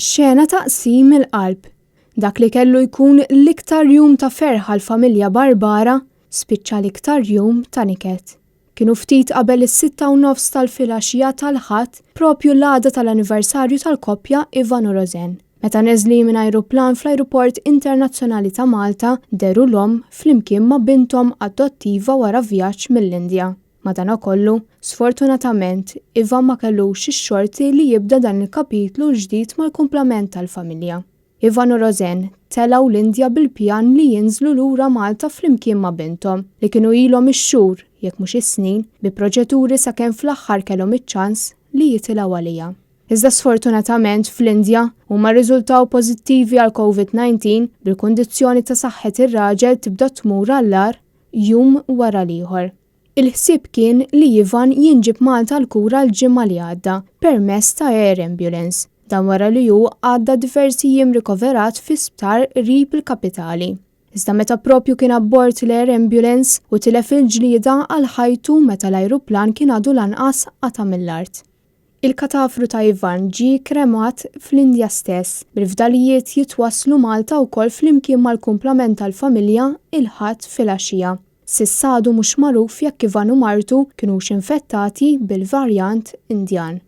Xena ta' qsim il-qalb. Dak li kellu jkun l-iktar jum ta' ferħ għall-familja Barbara spiċċa l-iktar jum ta' niket. Kienu ftit qabel is-6:30 tal-filgħaxija tal-Ħadd, propju l-għada tal-anniversarju tal-koppja Ivan u Roseanne. Meta neżlin minn ajruplan fl-Ajruport Internazzjonali ta' Malta dehru l-omm flimkien ma' binthom adottiva wara vjaġġ mill-Indja. Madanakollu, sfortunatament, Ivan ma kellux ix-xorti li jibda dan il-kapitlu l-ġdid mal-kumplament tal-familja. Ivan u Roseanne telgħu l-Indja bil-pjan li jinżlu lura Malta flimkien ma' binthom, li kienu ilhom ix-xhur, jekk mhux is-snin, bi proċeduri sakemm fl-aħħar kellhom iċ-ċans li jitilgħu għaliha. Iżda sfortunatament fl-Indja, huma rriżultaw pożittivi għall-Covid-19 bil-kundizzjoni ta' saħħet ir-raġel tibda tmur għall-agħar jum wara l-ieħor. Il-ħsieb kien li Ivan jinġieb Malta għall-kura l-ġimgħa li għadda permezz ta' air ambulance. Dan wara li hu għadda diversi jiem rikoverat fi sptar qrib il-kapitali. Iżda meta propju kien abbord l-air ambulance u tilef il-ġlieda għal ħajtu meta l-ajruplan kien għadu lanqas qata' mill-art. Il-katafru ta' Ivan ġie kremat fl-Indja stess, bil-fdalijiet jitwasslu Malta wkoll flimkien mal-kumplament tal-familja il-Ħadd filgħaxija. S'issa għadu mhux magħruf jekk Ivan u martu kinux infettati bil-varjant Indjan.